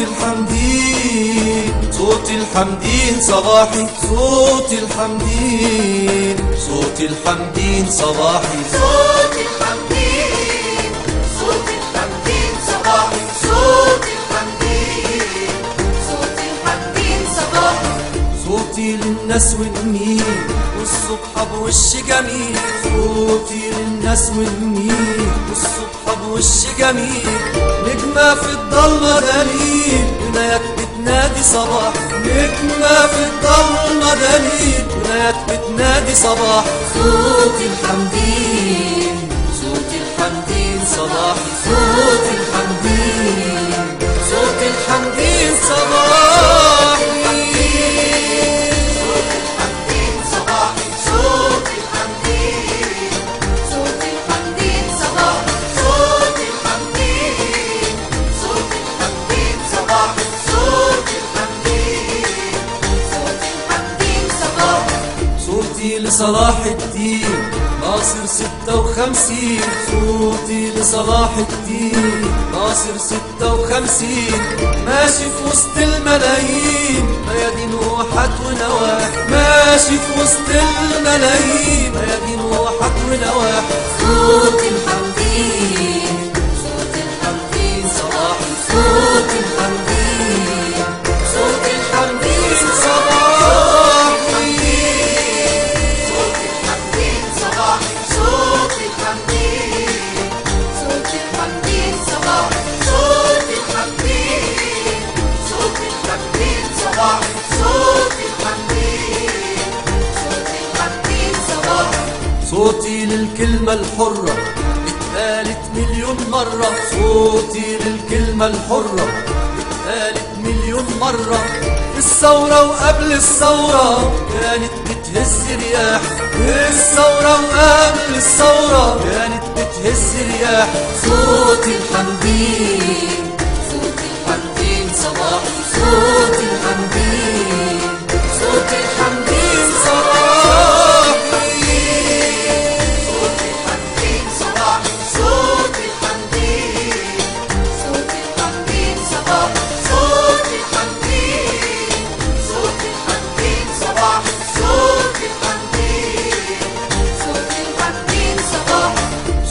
الحمدين، صوت الحمدين صباحي، صوت الحمدين، صوت الحمدين صباحي، صوت الحمدين، صوت الحمدين صباحي، صوت الحمدين، صوت الحمدين صباحي. صوتي للناس والنيل والصبح بوش جميل، صوتي للناس والنيل والصبح بوش جميل، نجمة في الضلمة دليل عنايات بتنادي صباح، نجمة في الضلمة دليل عنايات بتنادي صباح. صوت الحمدين، صوت الحمدين صباحي، صوت الحمدين، صوت الحمدين صباحي، صوت الحمدين صباحي، صوت الحمدين، صوت الحمدين صباحي، صوت الحمدين، صوت الحمدين صباحي، صوت الحمدين، صوت الحمدين صباحي. صوتي لصلاح الدين ناصر 56، صوتي لصلاح الدين ناصر 56، ماشي في وسط الملايين ميادين وحات ونواح، ماشي في وسط الملايين ميادين وحات ونواح. صوت الحمدين، صوت الحمدين صباحي، صوت الحمدين، صوت الحمدين صباحي، صوت الحمدين صباحي، صوت الحمدين، صوت الحمدين صباحي، صوت الحمدين، صوت الحمدين صباحي، صوت الحمدين، صوت الحمدين صباحي. صوتي للكلمة الحرة اتقالت مليون مرة، صوتي للكلمة الحرة اتقالت مليون مرة، في الثورة وقبل الثورة كانت بتهز رياح، في الثورة وقبل الثورة كانت بتهز رياح. صوت الحمدين، صوت الحمدين صباحي، صوت الحمدين، صوت الحمدين صباحي، صوت الحمدين صباحي، صوت الحمدين، صوت الحمدين صباحي، صوت الحمدين، صوت الحمدين صباحي، صوت الحمدين، صوت الحمدين صباحي.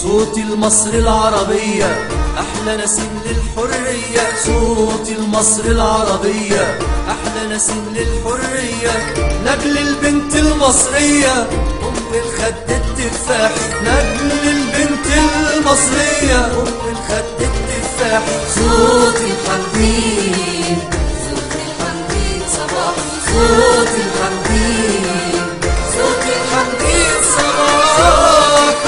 صوتي لمصر العربية أحلى نسيم للحرية، صوتي لمصر العربية أحلى نسيم للحرية، نجل البنت المصرية أم الخد التفاح، نجل البنت المصرية أم الخد التفاح. صوت الحمدين، صوت الحمدين صباحي، صوت الحمدين، صوت الحمدين صباحي، صوت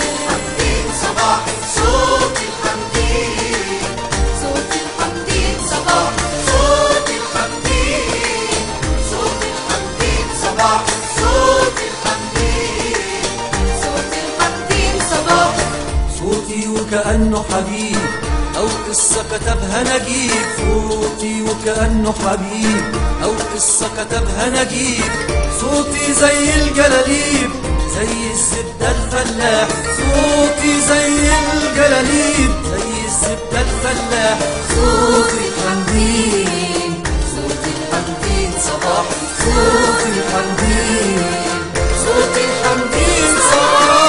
الحمدين صباحي، صوت الحمدين، صوت الحمدين صباحي، صوت الحمدين، صوت الحمدين صباحي، صوت الحمدين، صوت الحمدين صباحي. صوتي وكأنه حبيب أو قصة كتبها نجيب، صوتي وكأنه حبيب أو قصة كتبها نجيب، صوتي زي الجلاليب زي الزبدة الفلاح، صوتي زي الجلاليب زي الزبدة الفلاح. صوت الحمدين، صوت الحمدين صباحي، صوت الحمدين، صوت الحمدين صباحي،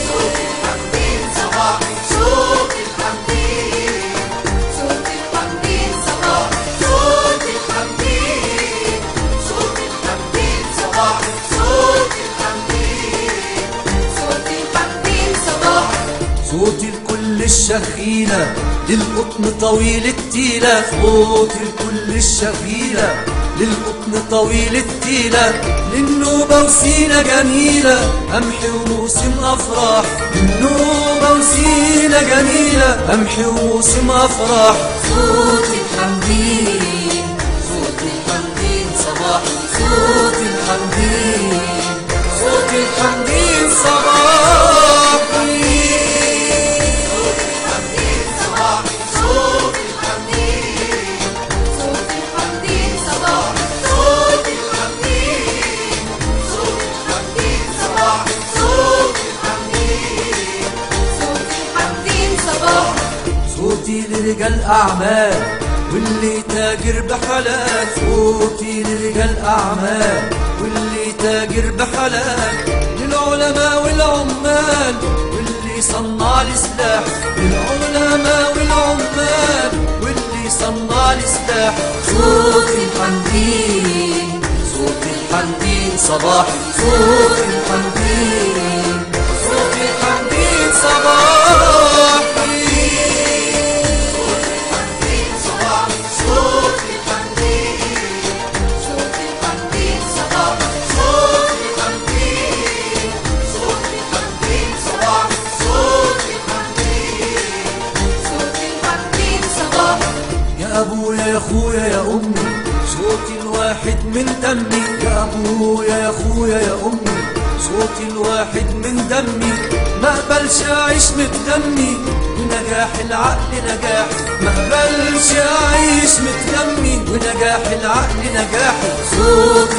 صوت الحمدين صباحي، صوت الحمدين، صوت الحمدين صباحي، صوت الحمدين، صوت الحمدين صباحي، صوت الحمدين، صوت الحمدين صباحي. صوتي لكل الشغيلة للقطن طويل التيلة، صوتي لكل الشغيلة للقطن طويل التيلة، للنوبة وسينا جميلة قمح وموسم أفراح، للنوبة وسينا جميلة قمح وموسم أفراح. صوت الحمدين، صوت الحمدين صباحي، صوت الحمدين، صوت الحمدين صباحي، صوت الحمدين صباحي، صوت الحمدين، صوت الحمدين صباحي، صوت الحمدين، صوت الحمدين صباحي، صوت الحمدين، صوت الحمدين صباحي. أعمال واللي تاجر بحلال، صوتي لرجال أعمال واللي تاجر بحلال، للعلماء والعمال واللي صنع السلاح، للعلماء والعمال واللي صنع السلاح. صوت الحمدين، صوت الحمدين صباحي، صوت الحمدين، صوت الحمدين صباحي. صوت الحمدين صباحي، صوت الحمدين، صوت الحمدين صباحي، صوت الحمدين، صوت الحمدين صباحي، صوت الحمدين، صوت الحمدين صباحي. يا ابويا يا اخويا يا امي، صوتي الواحد من دمي. يا ابويا يا اخويا يا امي، صوتي الواحد من دمي. ما اقبلش اعيش متغمي، ونجاح العقل نجاح. ما اقبلش اعيش متغمي، ونجاح العقل نجاحي. صوت